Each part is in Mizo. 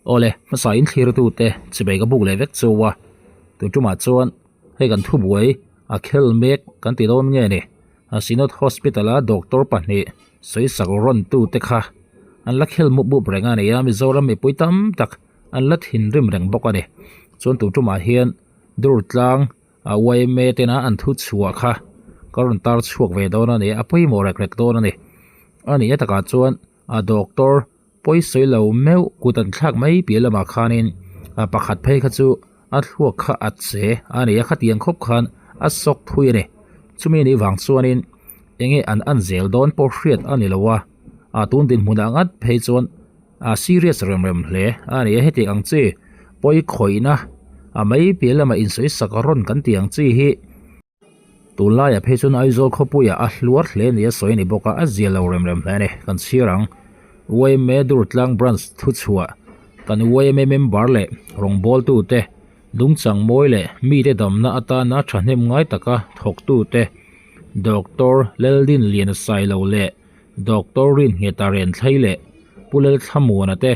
Awle, hmasa in thlirtute chibei ka buk leh vek chu a, tun tumah chuan hei kan thubuai a khel mek kan ti dawn nge ni? Synod Hospital a doctor pahnih sawisak rawn tute kha an la khel mup mup reng a ni a, Mizoram mipui tam tak an la thinrim reng bawk a ni. Chuan tun tumah hian Durtlang a yma tena an thu chhuah kha ka rawn tar chhuak ve dawn a ni a, a pawimawh rek rek dawn a ni. A nih a takah chuan a doctor pawisawi lo meuh kut an thlak mai piah lamah khanin a pakhat phei kha chu a thluak kha a che a ni a, khatiang khawp khan a sawk thui a ni. Chumi anih vang chuanin enge an an zel dawn pawh hriat a ni lo a, a tun dinhmunah ngat phei chuan a serious rem rem hle a ni a, heti ang chi pawi khawihna a mai piah lamah insawi sak rawn kan tih ang chi hi tunlaiah phei chuan Aizawl khawpuiah a hluar hle nia sawi a ni bawk a, a zia lo rem rem hle a ni. Kan chhiar ang yma Durtlang Branch thuchhuah kan yma member leh rawngbawltute dungchang mawi leh mite damna atana thahnem ngai taka thawktute Doctor Leldin Liana Sailo leh Doctor Rinngeta Renthlei leh Pu Lalthlamuana te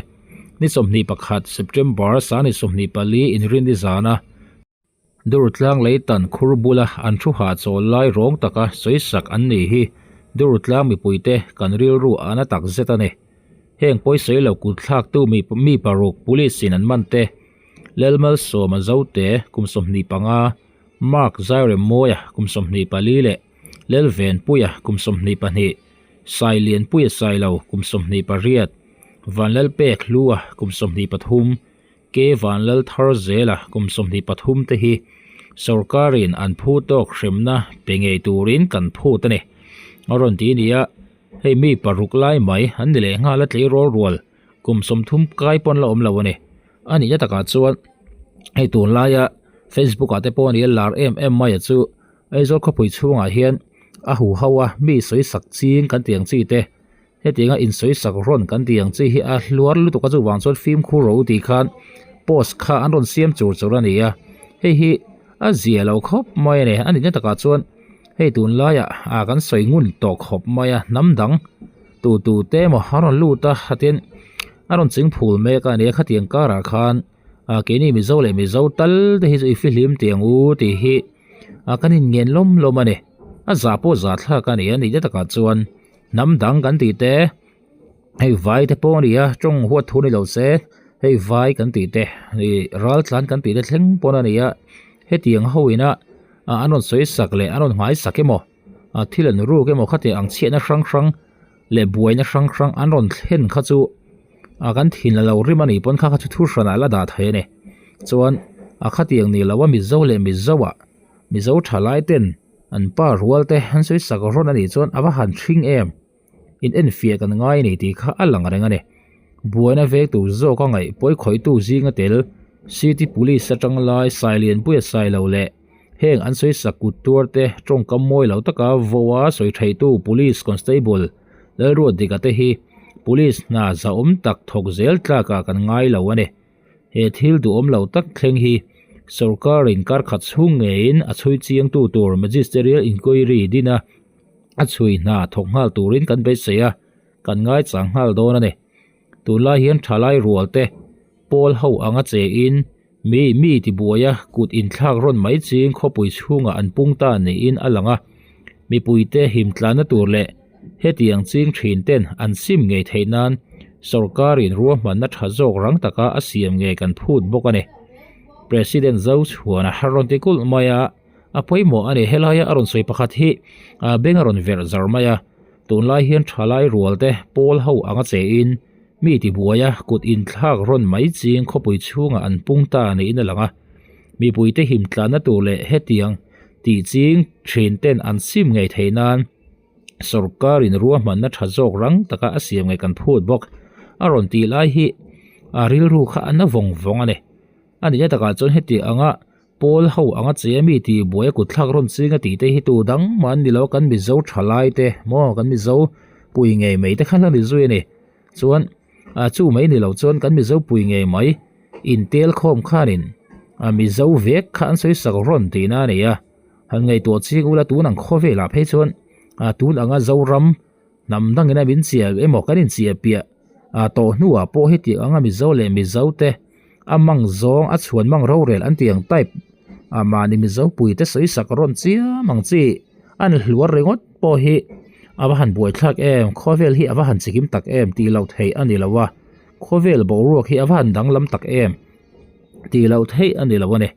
ni 21 September sani 24 inrinni zana Durtlang leitan khur bula an thu hahchawl lai rawng taka sawisak an ni hi Durtlang mipuite kan rilru a na tak zet a ni. Heng pawisawi lo kutthlaktu mi paruk police in an man te, Lalmalsawma Zote kum 25, Mark Zairemmawia kum 24 leh Lelvenpuia kum 22, Sailianpuia Sailo kum 28, Vanlalpek Hlua kum 23, Ke Vanlal thar zela kum 23 te hi sorkarin an phu tawk hremna pe ngei turin kan phut a ni. A rawn ti nia, hei mi paruk lai mai an ni leh nghal a tleirawl rual kum 30 kai pawn la awm lo a ni. A nihna takah chuan hei tunlaia Facebook ah te pawh a ni a lar em em mai a chu Aizawl khawpui chhungah hian a huho a mi sawisak ching kan tih ang chi te hetianga insawisak rawn kan tih ang chi hi a hluar lutuk a chuvang chuan fimkhur rawh u tih khan post kha an rawn siam chur chur a ni a hei hi a zia lo khawp mai a ni a nihna takah chuan hei tunlaiah ah kan sawi ngun tawh khawp mai a hnam dang tu tu te emaw a rawn lut a tin a rawn ching phul mek a ni a khatiang karah khan ah keini mizo leh mizo tal te hi chu i fihlim tih ang u tih hi ah kan inngen lawm lawm a ni a zah pawh zah thlak a ni a nihna takah chuan hnam dang kan tih te hei vai te pawh a ni a tawng huat thu ni lo se hei vai kan tih te ih ral tlan kan tih te thleng pawn a ni a hetiang ho ina ah an rawn sawi sak leh an rawn nghai sak emaw ah thil an ruk emaw khatiang ang chhiatna hrang hrang leh buaina hrang hrang an rawn thlen kha chu ah kan thin la lo rim a nih pawn kha kha chu thu hranah la dah thei a ni chuan a khatiang ni lo a mizo leh mizo ah mizo thalai ten an pa rual te an sawi sak rawn a nih chuan a va han hring em in enfiah kan ngai a ni tih kha a lang reng a ni buaina vek tur zawk a ngaih pawi khawihtu zinga tel city police atang lai Sailianpuia Sailo leh Heng an sawi sak kut tuar te tawngkam mawi lo taka voa sawi theitu Police Constable Lalruatdika te hi Police hna zahawm tak thawk zel tlakah kan ngai lo a ni. He thil duhawm lo tak thleng hi sorkarin kar khat chhung ngeiin a chhui chiangtu tur Magisterial Inquiry dina a chhui hna thawk nghal turin kan beisei a, kan ngaichang nghal dawn a ni. Tunlai hian thalai rual te pawl ho anga che in mi mi tibuai a kut inthlak rawn mai ching khawpui chhungah an pung ta niin a lang a, mipuite himtlanna tur leh hetiang ching thin ten an sim ngei theih nan sorkarin ruahmanna tha zawk rang taka a siam ngei kan phut bawk a ni. President Zochhuana a rawn ti kulh mai a, a pawimawh a ni. Helaia a rawn sawi pakhat hi beng a rawn verh zar mai a, tunlai hian thalai rual te pawl ho anga che in mi tibuai a kut inthlak rawn mai ching khawpui chhungah an pung ta niin a lang a, mipuite himtlanna tur leh hetiang tih ching thin ten an sim ngei theih nan sorkarin ruahmanna tha zawk rang taka a siam ngei kan phut bawk a rawn tih lai hi a rilru kha a na vawng vawng a ni. A nihna takah chuan heti anga Pawl ho anga che mi tih buai a kutthlak rawn ching a tih te hi tu dang mah an ni lo kan Mizo thalai te maw kan Mizo pui ngei mai te kha la ni zui a ni. Chuan ah chu mai ni lo chuan kan Mizo pui ngei mai intel khawm khanin ah Mizo vek kha an sawi sak rawn tihna a ni a. Han ngaihtuah ching ula tun ang khawvelah phei chuan ah tun anga Zoram hnam dangin a min chiah emaw kan inchiah piah. Ah tawh hnuah pawh heti anga Mizo leh Mizo te a mang zawng a chhuan mang rorel an tih ang type ah mahni Mizo pui te sawi sak rawn chiam ang chi an hluar ringawt pawh hi a va han buaithlak em khawvel hi a va han chikim tak em tih loh theih a ni lo a khawvel boruak hi a va han danglam tak em tih loh theih a ni lo a ni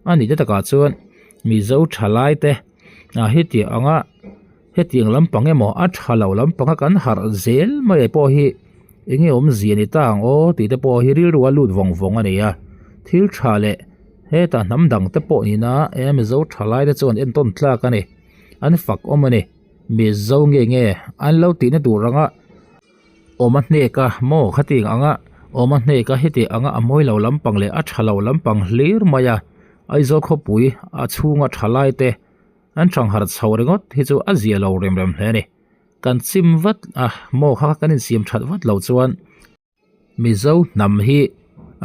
a nih te takah chuan Mizo thalai te ah hetiang anga. Hetiang lampang emaw a tha lo lampanga kan harh zel mai pawh hi eng nge awmzia ni ta ang aw tih te pawh hi rilru a lut vawng vawng a ni a, thil tha leh hetah hnam dang te pawh nina e Mizo tha lai te chuan entawn tlak a ni, an fak awm a ni, Mizo nge nge an lo tihna tur anga awm a hnek a maw khatiang anga awm a hnek a heti anga a mawi lo lampang leh a tha lo lampang hlir mai a, Aizawl khawpui a chhunga tha lai te. An ṭhangharh chho ringawt hi chu a zia lo rem rem hle a ni. Kan chim vat a, maw kha kan insiam ṭhat vat lo chuan Mizo hnam hi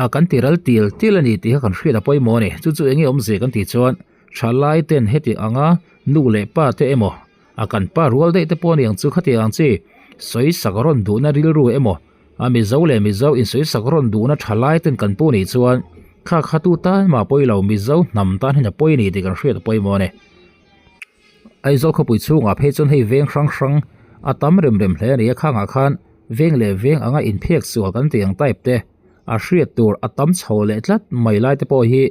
a kan ti ral til til a ni tih kha kan hriat a pawimawh a ni. Chu chu eng nge awmzia kan tih chuan ṭhalai ten heti anga nu leh pa te emaw a kan pa rual daih te pawh a ni ang chu khatiang ang chi sawi sak rawn duhna rilru emaw A Mizo leh Mizo insawisak rawn duhna tha lai ten kan pu nih chuan kha kha tu tan mah pawi lo Mizo hnam tan hian a pawi a ni tih kan hriat a pawimawh a ni. Aizawl khawpui chhungah phei chuan hei veng hrang hrang a tam rem rem hle a ni a, khangah khan veng leh veng anga inphek sual kan tih ang type te a hriat tur a tam chho leh tlat mai lai te pawh hi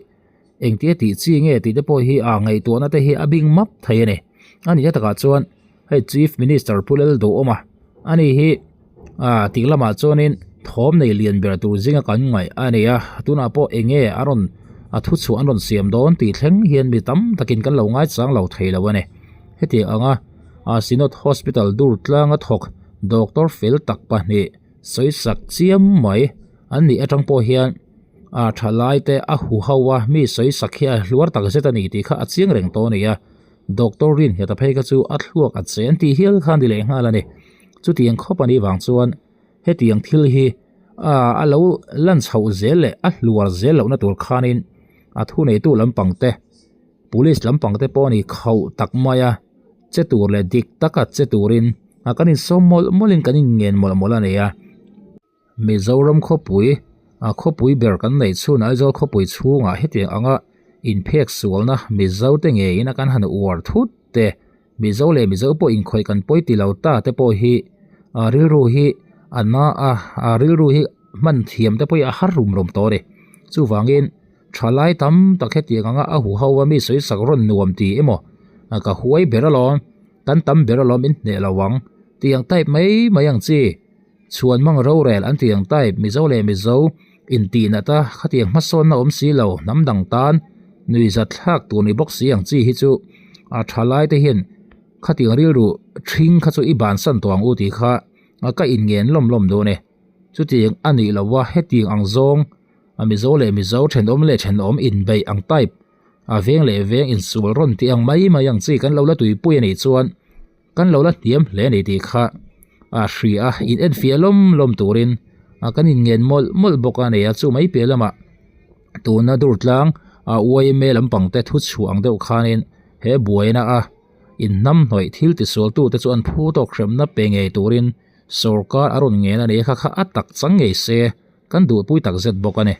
engtia tih chi nge tih te pawh hi a ngaihtuahna te hi a bing map thei a ni. A nihna takah chuan hei Chief Minister Pu Lalduhawm a, ani hi ah tih lamah chuanin thawm nei lian ber tur zinga kan ngaih a ni a, tunah pawh eng nge a rawn a thu chhuah an rawn siam dawn tih thleng hian mi tam takin kan lo ngaichang lo thei lo a ni. Hetiang anga ah Synod Hospital dur tlanga thawk Doctor fel tak pahnih sawisak chiam mai an nih atang pawh hian a thalai te a hu ho a, mi sawisak hi a hluar tak zet a ni tih kha a chiang reng tawh a ni a. Doctor Rinheta phei kha chu a thluak a che an tih hial kha a ni leh nghal a ni. Chutiang khawp a nih vang chuan hetiang thil hi a lo lan chhoh zel leh a hluar zel lohna tur khanin a thuneitu lampang te, Police lampang te pawh a ni khauh tak mai a, che tur leh dik taka che turin kan insawm mawlh mawlhin kan inngen mawlh mawlh a ni a. Mizoram khawpui, a khawpui ber kan neih chhun Aizawl khawpui chhungah hetiang anga inphek sualna Mizo te ngeiin a kan han uar thut te, Mizo leh Mizo pawh inkhawih kan pawi ti lo ta te pawh hi a rilru hi a na a, a rilru hi hman thiam te pawh hi a har rum rum tawh a ni. Chuvangin thalai tam tak hetiang anga a huho a mi sawisak rawn nuam ti emaw ka huai ber alawm, kan tam ber alawm in hneh lo ang tih ang type mai mai ang chi. Chhuan mang rorel an tih ang type Mizo leh Mizo intih nat a khatiang hmasawnna awm si lo hnam dang tan nuihzat thlak tur ni bawk si ang chi hi chu a tha lai te hian khatiang rilru thing kha chu i bansan tawh ang u tih kha ka inngen lawm lawm dawn e. Chutiang a nih loh a hetiang ang zawng a Mizo leh Mizo thenawm leh thenawm inbeih ang type a veng leh veng insual rawn tih ang mai mai ang chi kan lo la tuipui a nih chuan Kan lo la hniam hle a ni tih kha a hria a, in enfiah lawm lawm turin a kan inngen mawlh mawlh bawk a ni a, chu mai piah lamah tuna Durtlang a yma lampang te thu chhuah ang deuh khanin he buaina a inhnamhnawih thil tisualtu te chu an phu tawk hremna pe ngei turin sawrkar a rawn ngen a ni kha kha a tak chang ngei se kan duhpui takzet bawk a ni.